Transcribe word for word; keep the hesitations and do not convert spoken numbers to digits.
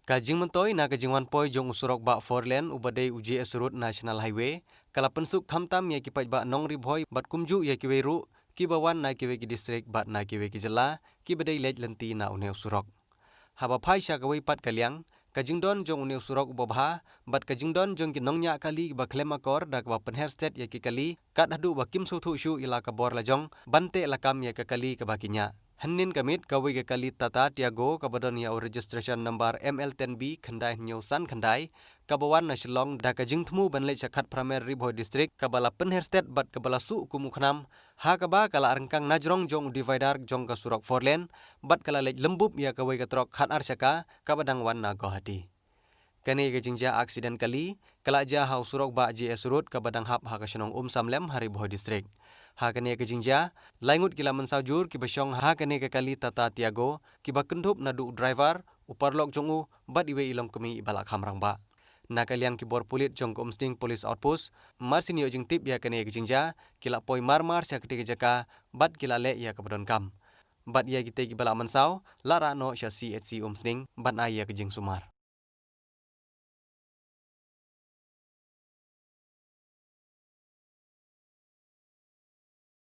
Ka jingmyntoi na ka jingwan poi jong u surok bah four lane uba dei u J S Road National Highway ka la pynsuk khamtam ïa ki paidbah nong Ri Bhoi bad kumjuh ïa kiwei ruh kiba wan na kiwei ki district bad na kiwei ki jylla kiba dei leit lynti na une u surok. Haba phai sha kawei pat ka liang, ka jingdon jong une u surok uba bha bad ka jingdon jong ki nongñiah kali kiba khlem akor da kaba pynher stet ïa ki kali kat haduh ba kim sngewthuh shuh ïa la ka bor la jong ban teh lakam ïa ka kali kaba ki ñiah. Hynnin ka miet, kawei ka kali Tata Tiago kaba don ïa u registration number M L ten B khyndai hynñiew san khyndai kaba wan na Shillong da ka jingthmu ban leit sha Khatphra Mer, Ri Bhoi District, kaba la pynher stet bad kaba la suh kum u khnam, ha kaba ka la ryngkang najrong jong u divider jong ka surok four lane bad ka la leit lymbup ïa kawei ka trok khat ar shaka kaba dang wan na Guwahati. Kane ka jingjia aksiden kali ka la jia ha u surok bah J S Road kaba dang hap ha ka shnong Umsamlem ha Ri Bhoi District. Ha kane ka jingjia, lai ngut ki la mynsaw jur kiba shong ha kane ka kali Tata Tiago, kiba kynthup naduh u driver, u paralok jong u bad iwei i longkmie iba la kham rangbah. Na ka liang ki bor pulit jong ka Umsning Police Outpost, mar syn ïoh jingtip ïa kane ka jingjia, ki la poi mar mar sha katei ka jaka bad ki la leh ïa kaba donkam. Bad ïa kitei kiba la mynsaw la rah noh sha C H C Umsning ban ai ïa ka jingsumar.